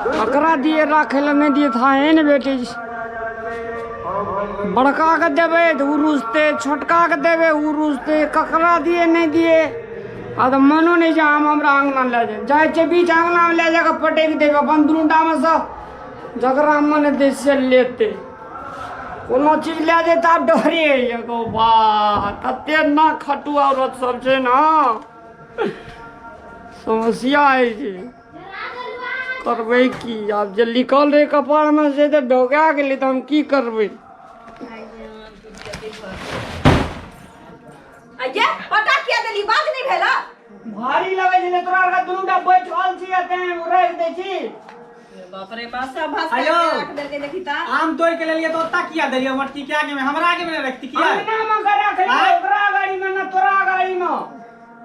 ककरा दिए राखै लए नहि दिए थाहे ने भेटै छै। बड़काके देबै तऽ ओ रुसतै, छोटकाके देबै ओ रुसतै, ककरा दिए नहि दिए। आ तऽ मनो नहि छै आम हमरा अङ्गना लए जाइ जाइ छै, बीच अङ्गनामे लए जाकऽ पटकि देबै अपन दुनूटामे सँ जकरा मन हेतै से लेतै। कोनो चीज लए जेतै आब डरे होइए गो बा, तते ना खटु औरत सब छै ने, समस्या होइ छै। करबै की आब, जे लिखल रहै कपारमे से तऽ ढोका गेलै, तऽ हम की करबै? अये पटा किया देली, बात नहीं भेला? भारी लगै छलै तोरा आरके, दुनू टा बैठल छी आ तें राखि दै छी। बाप रे बाप, सब भाषा आयो। के रख देलकै, देखी ता। आम तोड़ के लेलिए तो ओत्ता किया देलिए मटकी के आगे में, हमरा आगे में नहीं रखती किया? अंगना में के रख लियौ, आँय? ओकरा गाड़ी में ना तोरा गाड़ी में।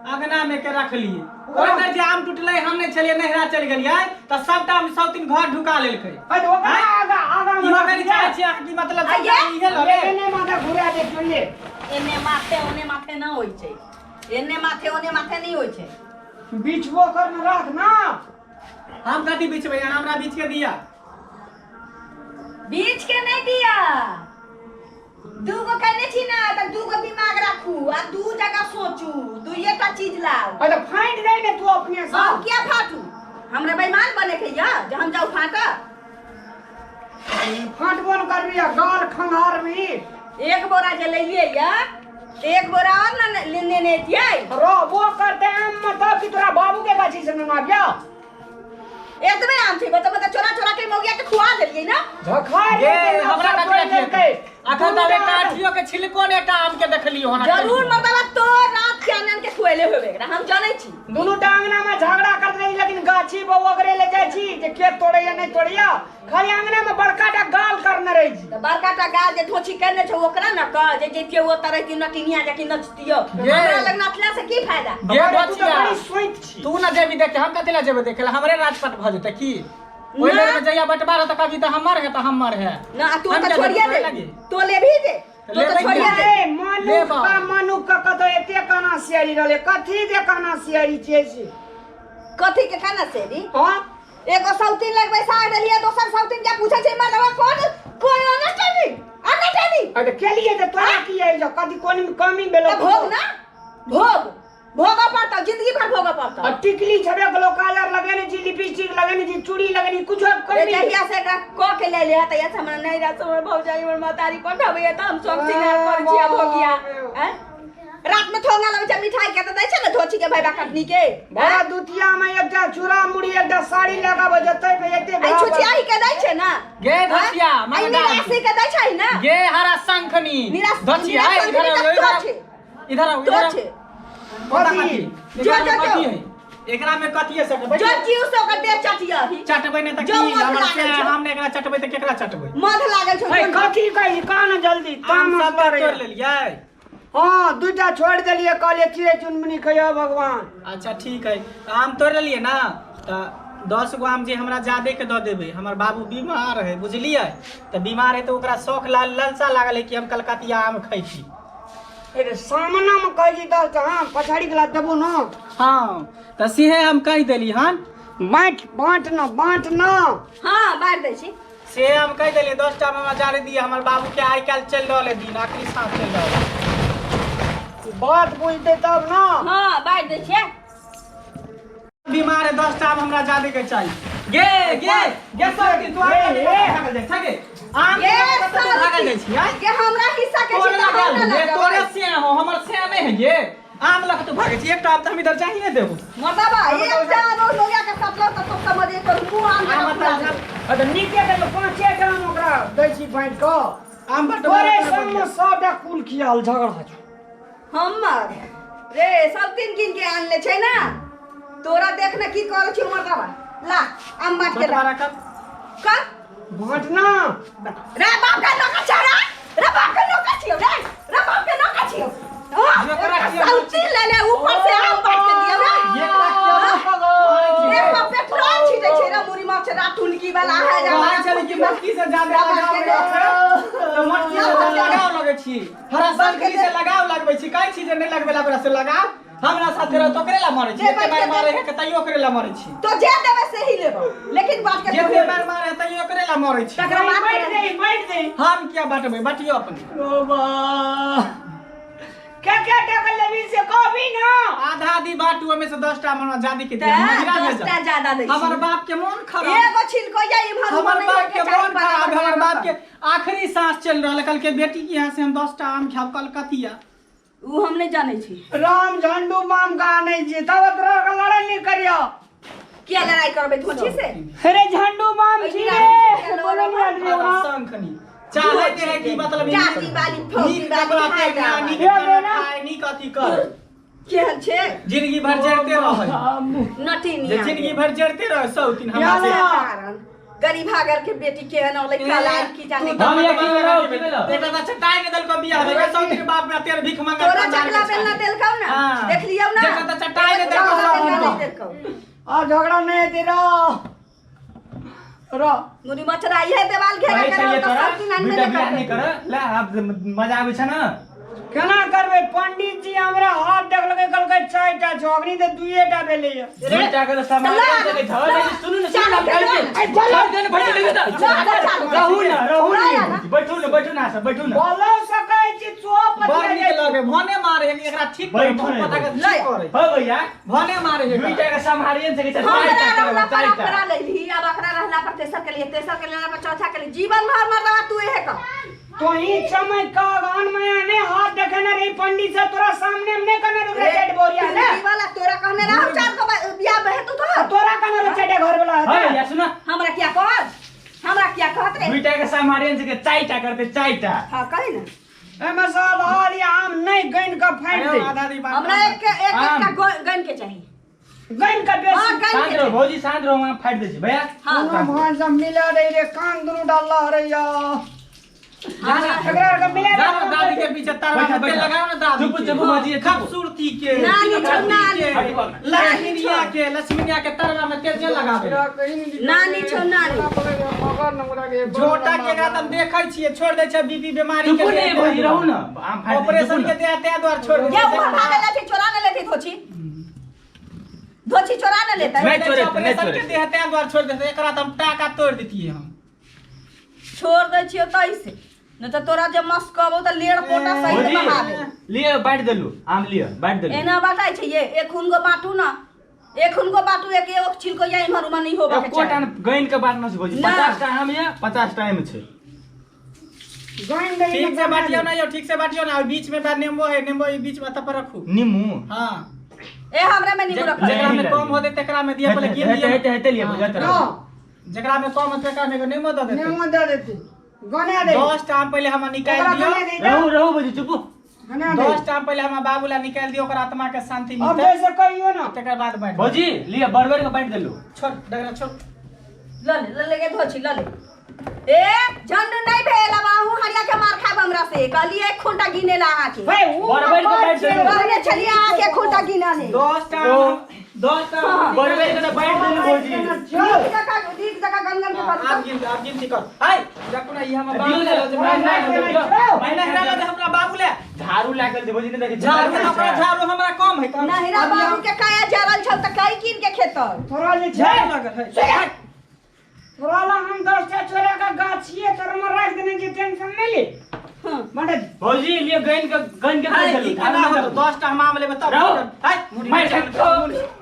अंगना में के रख लिए। ओहि बेर जे आम टूटलै, हम नहि छलियै, नैहरा चलि गेलियै, तऽ सबटा आम सब तीन घर ढुका लेलकै। अरे ओकरा आँय? आगा आगा में इहो रख कनि लियै। चाहै छियै अहाँ की मतलब आइये? सबटा इहे लऽ ले। एने माथा घुरा दे चुनले। एने माथे ओने माथे न होइ छै, एने माथे ओने माथे नहीं होइ छै। बिछबो कर में राख ना। हम कथी बिछबै? अहाँ हमरा बीछ के दिया। बीच के नहीं दिया। दूगो कहने छी ना तऽ दूगो दिमाग राखू आ दू जगह सोचू, दुइये टा चीज लाउ। अरे फाटि जाय ने तू अपने से। हम किया फाटू? हमरा बेईमान बने के या जे हम जाऊ फाट? फाटबो न करबी आ गाल खंघारबी। एक बोरा जे लैलियै या, एक बोरा और ना लेने ने एतियै। रहबो करते आम मतलब कि तोरा बाबू के गाछी से मंगाबिया? एतबे आम छै, बता बता, चोरा चोरा के मौगिया के खुआ देलियै ना। झखार गे लेके ना हमरा सब कथी तोड़ि रखिए? लेलकै। अखन तऽ एकटा आठियो के छिलको ने एकटा आम के देखलियो हन। जरूर मर्दवा तो रात के आनन के खुएले होबे, एकरा हम जानै छी। दुनू टा अंगना में झगड़ा करते रही, लेकिन गाछी पर ओकरे ले जाइ छी जे के तोड़ैया नहि तोड़ैया, खाली अंगना में बड़का टा गाल करने रही छी। तऽ बड़का टा गाल जे धोछी केने छौ ओकरा न कह जे जैतियो ओ तरह की नटिनिया जे की नचतियो। ये। हमरा लग नचला से की फायदा? गे अरे तू तऽ बचिया। बड़ी सोइत छी। तू न जेबी देखे, हम कथी ला जेबै देखे ला? हमरे राजपाट भऽ जेतै की? ओहि ना। बेर में जहिया बंटवारा रहतै कभी तऽ हमर है तऽ हमर है। ना तू हम तऽ किया छोड़िए जेबै दे लागी? तो लेबही जे तो तऽ लेबै छोड़िए किया? दे। ए मनुख लेबा। का मनुख का कतौ एते काना सियारी रहलै, कथी जे काना सियारी छियै से? कथी के काना सियारी? हाँ। एगो सौतीन लग बैसा देलियै, दोसर सौतीन के पूछै छै मर्दवा कोन कोन अनटनी अनटनी। अरे के लिए जे तोरा की है जो कथी कोन कमी भेलो? तऽ भोग ना, भोग भोगऽ पड़तौ, जिंदगी भर भोगऽ पड़तौ। आ टिकली छबे गेलो, काजर लगेने छी, लिपस्टिक लगेने छी, चूड़ी लगेने छी, कुछो रे कमी। जहिया से एकरा कऽ के ले लिया तहिया से हमरा नहीं रह, हमर भौजाई हमर महतारी पठाबैया तऽ हम सब सिंगार करै छी आ भोगिया। आँय? रात में थोंगा लगै छै मिठाई के तऽ दै छै ने धोछी के भैबा कटनी के। बड़ा दुतिया में एकटा चूड़ा मुड़ी एकटा साड़ी लगाबऽ जेतै पे एते आई भाव। छुछियाही के दै छै ना। गे धोछिया, आई माने दाल। निराशी के दै छै ना। गे हरा शंखनी। धोछिया, निराश इधर आओ, शंखनी इधर तऽ आओ। तो छै। इधर आओ, तो इधर आओ। छै। कथी? जो, एकरा में जो, जो। कथी है? एकरा में कथी है सके? जो जीव से ओकर देह चटिया ही। चटबै नहि तऽ जो की? मध हमर लागल से छौ। हम नहि एकरा चटबै तऽ केकरा चटबै? मध लागल छौ। ए, कथी कही कान जल्दी आम तामस सब बरैया। तोड़ लेलियै? हाँ, दूटा छोड़ देलियै, कहलियै चिड़ै चुनमुनी खइयो भगवान। अच्छा ठीक है, तऽ आम तोड़ लेलियै ना, तऽ 10 गो आम जे हमरा जादे के दऽ देबै। हमर बाबू बीमार है, बुझलियै? तऽ बीमार है तऽ ओकरा शौख ललसा लागल है कि हम कलकतिया आम खैती। अरे सामना में कहै छी 10 टा आम, पछाड़ी के देबो ना। हाँ तऽ सेहे हम कहि देली हन। बाँट बाँट ना, बाँट ना। हाँ बाँट दै छी। से हम कहि देलियै 10 टा हमरा जारे दिअ, हमर बाबू के आइ काल्हि चलि रहल है दिन, आखिरी साँस चलि रहल है। बात बुझतै तब ना। हाँ बाँटि दै छियै। बीमार है, 10 टा आम हमरा जादे के चाही। गे गे गे सब दिन तू आगे ए, ए। भागल जाइ छगे। आम गे, के कतऽ सब भागल जाइ छी, आँय? गे हमरा हिस्सा के तोरे छी तऽ लागल हमरा गे, लगबै। तोरे से हो, हमर से नहि है गे। आम लऽ के तू भागै छी, एकटा आम तऽ हम इधर जाही नहि देबो। मर्दबा, एकटा आम लोगिया के सटलो तऽ तो समझ एकर मुँह आम के आम फुला तऽ देबै। अरे नीके देलौ, 5 टा आम ओकरा दै छी बाँटि कऽ। आम बँटवा तोरे कर संग मे सबटा कुल खियाल झगड़ा छौ। हमर रे सब दिन गिन के आनले छै ना, तोरा देख ने की करै छी मर्दबा। ला आम बाँट के ला। बँटवारा कर। कर। बाँटना। रे बाप के नौका छौ रे, रे बाप के नौका छियौ रे, रे बाप के नौका छियौ। हाँ, एकरा किया सौती ले ले ऊपर से आम बाँट के दियौ रे। एकरा किया रे बाप पेट्रोल छिटै छै रे मुरी माछ रा टुनकी वाला है जा। कहै छलै कि मटकी से जादे लगाव रखे, तऽ मटकी से जादे लगाव लगै छी, हरा शंखनी से लगाव लगबै छी, कहै छी जे नहि लगबै ला ओकरा से लगाव। हमरा साथे रह तऽ ओकरे ला मरै छी, जे एते बाँटि मारि के मारै है के तैयो ओकरे ला मरै छी। तो जे देबै से ही लेबो, लेकिन बाँट के जे तोरे मरै छी। तकरा बाद बैठ दे, बैठ दे। हम किया बांटबै? बांटियो अपने। ओ बा, क्या क्या टका लेबी से कहबी ना। आधा आधी बांटू, ओमे से 10 टा हमरा जादी के दिया। तऽ नहिरा 10 भेजब। टा ज्यादा दै छी। हमर बाप के मोन खराब। एगो छिलको या इम्हर हमर उम्हर नहीं बाप होइके के चाही, मोन खराब, बराबर हमर बाप के बराबर। आखिरी सांस चल रहल। कल के बेटी के यहाँ से हम 10 टा आम खाब कलकतिया। उ हम नहीं जानै छी। राम झंडू बाम का नहीं छी तब तोरा के लड़ाई नहीं करियो। किया लड़ाई करबै धोछी से? अरे झंडू बाम छी रे, बोलो नहीं आदमी ओकरा। शंखनी चाहे दे है कि मतलब जाति वाली फौजी नीक वाली कपड़ा हाय पहिरना, राम। नीक ये खाना बोला। खाए, नीक अथी कर। केहन छै? जिंदगी भर जड़ते रहे। नटिनिया। जे जिंदगी भर जड़ते रहे सौ दिन हमरा से। या। कारण गरीबा घर के बेटी केहन होलै कलाल की जाने। तू तऽ हम यकीन कराउ, की भेलौ? बेटा तऽ चटाई ने देलको बियाह भेल सौ दिन बाप में तेर भीख मांगा। तोरा चकला बेलना देलकौ ना? हाँ। देखलियौ ना? जेकरा तऽ चटाई ने देलकौ चकला सौ बेलना दिन। नहि देलकौ। आ झगड़ा नहीं हेतै रो रो। मुनी मचराई है देवाल घेरा कहै के छलियै रहौ तऽ तोरा सब दिन अनबे बेटा ने बियाह नहि करतै। कर ले, आब मजा आबै छै ने। केना करबै? पंडित जी हमरा हाथ देखलकै, कहलकै 4टा छौ, अखनी तऽ 2टा भेलैया। दुईटा के तऽ सामान ला, सकै छ। ला, सुनू ने, सुनू ने, हम कहै छी। ए, चलो। छोड़ दे ने, बैठू ने, ला, ला, चल। रहू ने, रहू ला, ने, ला। बैठू ने, बैठू ने, सब बैठू ने। बोलो सकै छी चोप। बड़ नीक लगे भने मारे है एकरा, ठीक करे बैठू ने। पता के ला। ठीक करे। हो भैया, भने मारे है एकरा। दुईटा के सम्हारिए ने सकै छै। हमरा चारिटा रहला करबै, पर चारिटा। अकरा लेलही, आब अकरा रहला पर तेसर के लिए, तेसर के लेला पर चौथा के लिए, जीवन भर मरदवा तू एहे कर। तो ही चमक का गान माया ने हाथ देखे रही पंडित से तोरा सामने में नहीं कहने रुकरे चट बोरिया ने। जिंदगी वाला तोरा कहने रहो चार को बियाह बहे तू तो तोरा कहने रे चटे घर वाला हो है। भैया, सुन। हमरा क्या कहत? हमरा क्या कहत रे? दुईटा के सम्हारिए ने सकै, चारिटा करतै, चारिटा। हां कहि ना। एमे सब हाल आम नहीं गन का फाड़ अरे दे। आधा आधी बात। हमरा एक एक आम। एकटा गन के चाही। गन का हां बेसी। गन शान्त के रहो चाही। भौजी, शान्त रहो, हम फाड़ि दै छी भैया। हां। दुनू भाई सब मिला दे रे, कान दुनू डाल रे या। एकरा के मिला जा ना दे। दादी के पीछे तरवा में तेल बैठो। लगाओ ना दादी चुप, के। चुप, भौजी, चुप। खूबसूरती के, नानी छौ, नानी। के, लक्ष्मीनिया के, लक्ष्मीनिया के तरवा में तेल जे लगाबे। नानी छौ, नानी। झोटा के एकरा तऽ हम देखै छियै छोड़ दै छै बीपी बीमारी चुपू के ने भौजी, रहू ने, आम फाड़ि दै छी, ऑपरेशन चुपू के ने। दिया तै द्वार छोड़ दै ये छै। उमर भागल छै, चोरा ने लेते धोछी, धोछी चोरा ने लेते। नहीं चोरे, नहीं ऑपरेशन चोरे। के दिया तै द्वार छोड़ दै छै, एकरा तऽ हम टाका तोड़ दितियै हम। छोड़ दै छियौ तैसे नहीं तऽ तोरा जे मस्त कहबौ तऽ लेड़ पोटा सहित भौजी, बहाबे। लिअ बाँटि देलू आम, लिअ बाँटि देलू। एना बाँटाइ छै ये? एक हुनको बाँटू ना, एक हुनको बाँटू, एक एक छिलको या इम्हर उम्हर नहीं होबा के एकोटा चाही। ने गनि के बाँटना छै भौजी। ना। 50 टा आम यऽ, 50 टा एहिमे छै। गन दे। ठीक से बाटियो ना यौ, ठीक से बाटियो ना। बीच में बा नेबो है, नेबो ई बीच में तब रखू। नीमू। हां। ए हमरा में नींबू रखल। जेकरा में कम होते तेकरा में दिया, पहले गिन हेतै दिया। हेतै हेतै, लिअ भौजी, हेतै। हाँ। जेकरा में कम होते तेकरा में एगो नेबो दऽ देते। नेमो दे देती, गने दे। 10 टा आम पहले हमरा निकालि ओकरा दियौ। गने दे। रहू रहू भौजी, चुपू। गने दे। 10 टा आम पहले हमरा बाबू ला निकालि दियौ, ओकर आत्मा के शांति अब मिलतै। जैसे कहियो ना। तकर बाद बाँटि। भौजी लिअ, बड़ के बाँटि देलू। छोड़ डगरा छोड़। ल ले, ल ले के धोछी, ल ले। ए झंडू नहीं भेल, अब अहूँ हरिया के मार खाब हमरा से। कहलिए एक खूंटा गिने ला अहाँके। भाई उ बड़ बड़ के बाँटि देलू। कहने छलिए अहाँके एक खूंटा गिना ले। 10 टा आम, 10 टा आम। बड़ बड़ के तऽ बाँटि देलू भौजी। नीक जकाँ, नीक जकाँ गन गन के करू आब तऽ। गिनती, आब गिनती कर। हाय देखू ना ई हमर बाबू दियौ ले ने, जे नहि, नहि, दियौ। महिना हेरा ले हमरा बाबू ले। झाड़ू लागल छै भौजी, नहि देखै छी? झाड़ू हमरा, झाड़ू हमरा कम है तऽ नहिरा बाबू के काया जरल छल तऽ कई कीन के खेतौ। थोड़ा जे छै झाड़ू लागल है। थोड़ा ला हम 10 टा चोरा का गाछिए तर में रख देने की टेंशन नहीं ले। हाँ। बांटे दी। भौजी लिअ, गनि के, गनि के हाय, बाँटि ई देलू। केना होतौ? 10 टा हम आम लेबै तब। रहू। हाय, मारि खाएब।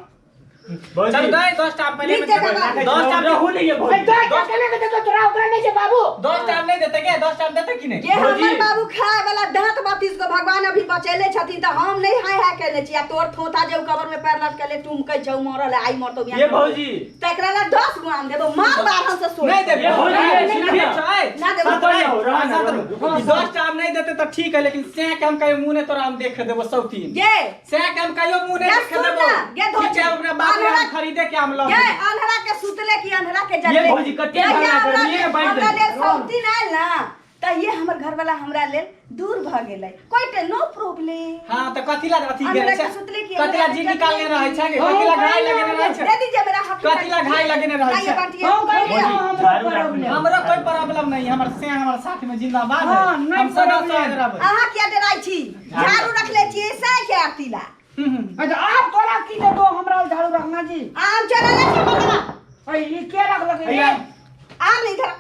भौजी चल गए 10 टा आम पहिले। नीक जकाँ बाँटू। 10 टा रहू नहीं ए भौजी। 10 टा केना के देतौ तोरा? ओकरा नहीं छै बाबू। 10 टा आम नहीं देते के? 10 टा आम देते कि नहीं? जे भौजी। हमर बाबू खाए वाला दांत 32 गो भगवान अभी बचेले छथिन तऽ हम नहीं हाय हाय केने छी, आ तोर थोथा जे उ कबर में पैर लटकले टुमकै छौ, मरल है, आई मरतौ। ये भौजी। तकरा ला 10 गो आम देबो, मार बारहन से सोच। नहीं देबे। ये भौजी, ये सुन ठीक ना। छै। ना देबो। सात रहो, रहो ना, सात रहो। रहो। ई 10 टा आम नहीं देते तऽ ठीक है, लेकिन सैं के हम कहियो मुंह नहीं तोरा आम देखे देबो सौतीन। गे सैं के हम कहियो मुंह नहीं गे देखे सुन देबो। ना, गे धोती। ठीक छै, अपना बाप रे आम खरीदे के आम लऽ गे अन्हरा के सुतले की अन्हरा के जगले। ये भौजी कते जहिया झगड़ा हमरा करलियै, बाँटि हमरा देलियै। लेल सौतीन आयल ना तऽ ये हमर घरवाला हमरा लेल दूर भऽ गेलै, कोई ते नो प्रॉब्लम। हाँ तऽ कथी ला अथी अन्हरा गेल के छै? सुतले की कथी ला अन्हरा जी के निकालने जगले? रहै छै? कथी ला घाय लगेने रहै छै? दे दीजिए मेरा हाथ। कथी ला घाय लगेने रहै आइए छै? बांटिए। हम कहियो भौजी, हमरो झाड़ू राखू। प्रॉब्लम। हमरो कोई प्रॉब्लम नहीं, हमर से हमर साथ में जिंदाबाद है। हाँ, नहीं हम सदा प्रॉब्लम। संग रहबै। अहाँ किया डराइ छी? झाड़ू रखले छियै से के आरती ला। अच्छा आप तोरा की देबो हमरा झाड़ू रखना जी? आम चला ले छै मरदबा। ए ई के रखलकै रे? भैया। आम नहीं धर।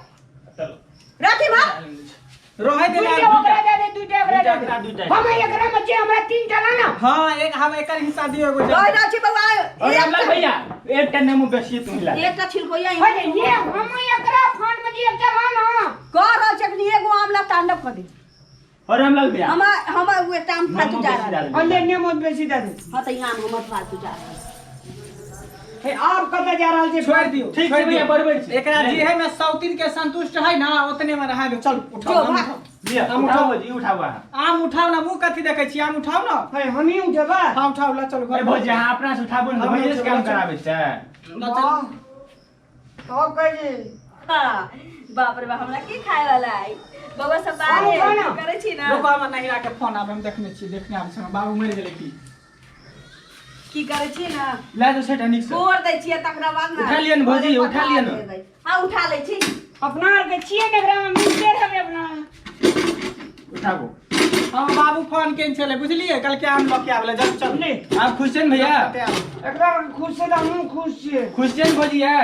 छुटा हम एकरा में जे हमरा तीन टा ला ना। हाँ, एक हम एकर हिस्सा दियो एगो। कहि रहल छी बौआ। और रामलाल भैया, एकटा नेमो बेसी तू ला। एकटा छिलकोइया। अरे ये हम एकरा फोन में जे एकटा ला ना। कह रहल छी अखनी एगो आम ला तांडव कऽ दे। और रामलाल भैया, हमरा हमरा उ एकटा आम फालतू नेमो जा बेसी रहल है। डाल। अले नेमो बेसी दे दे। हाँ, तऽ ई आम हमर फालतू जा रहल है। हे आब कतऽ जा रहल छै? छोड़ि दियौ। ठीक छै छोड़ि भैया, दियौ। बरबर छै। एकरा जे है ने सौतीन के संतुष्ट है ना, उतने में रहा दो। चल उठाओ। जो, आम भाग। उठाओ। लिअ, आम उठाओ उठाओ। भौजी, उठाओ अहाँ। आम उठाओ ना, मुंह कथी देखै छी? आम उठाओ ना। हे हमही उठेबै। हाँ, उठाओ, ला चल घर। अरे भौजी, अहाँ अपना से उठाबू ने, हम भैये से काम उठेबै। कराबै छै। ला चल। तब कहै छी। हाँ, बाप रे बाप, हमरा की खाय वाला है बौआ सब? आम बाहर उठाओ ना। करै छी ना। रुको, हमर नहिरा के फोन आबे, हम देखने छी, देखने आबै छी। हमर बाबू मरि गेलै की? की करै छी ना? ला दो सेठ नीक से। गोर दै छियै तकरा बाद ना। उठा लिअ ने भौजी, उठा लिअ ने। हाँ, उठा लै छी। अपना आर के छियै ने, एकरा में मिलते रहबै अपना। उठाबू। हम बाबू फोन केने छलै, बुझलियै? कल के आम लऽ के आबले। चल चल। ले। आप खुश छै ने भैया? एकरा खुश छै तऽ हमहूँ खुश छियै। खुश छै ने भौजी है?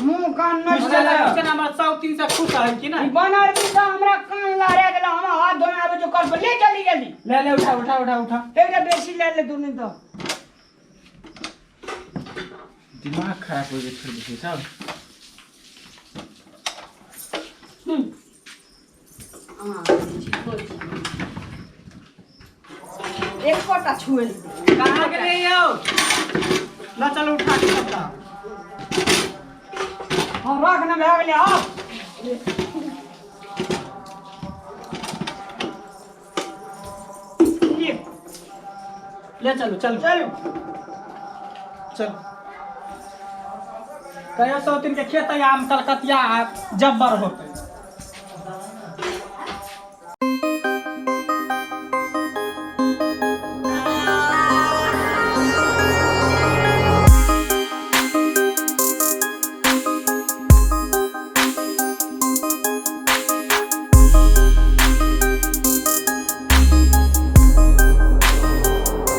मुँह कान नहि खुश छै। छै। हमर सौतीन से खुश है कि ना? ई बनर भी तऽ हमरा कान लहरा देला। हमरा हाथ धोने आबै छौ कल पर। ले जल्दी जल्दी। ले ले, उठा उठा उठा उठा। एकटा बेसी ले ले तू, नहीं तो दिमाग खराब हो गेल, छोड़ दै सब। हाँ, एकोटा छुएल। कहाँ गेलै यौ? ला चल, उठा के सबटा। हाँ, राख ने, भए गेलै आब। ये, ले चलू, चलू। चलू। चल कहियो सौतीन के खेत है आम कलकतिया जब्बर होते।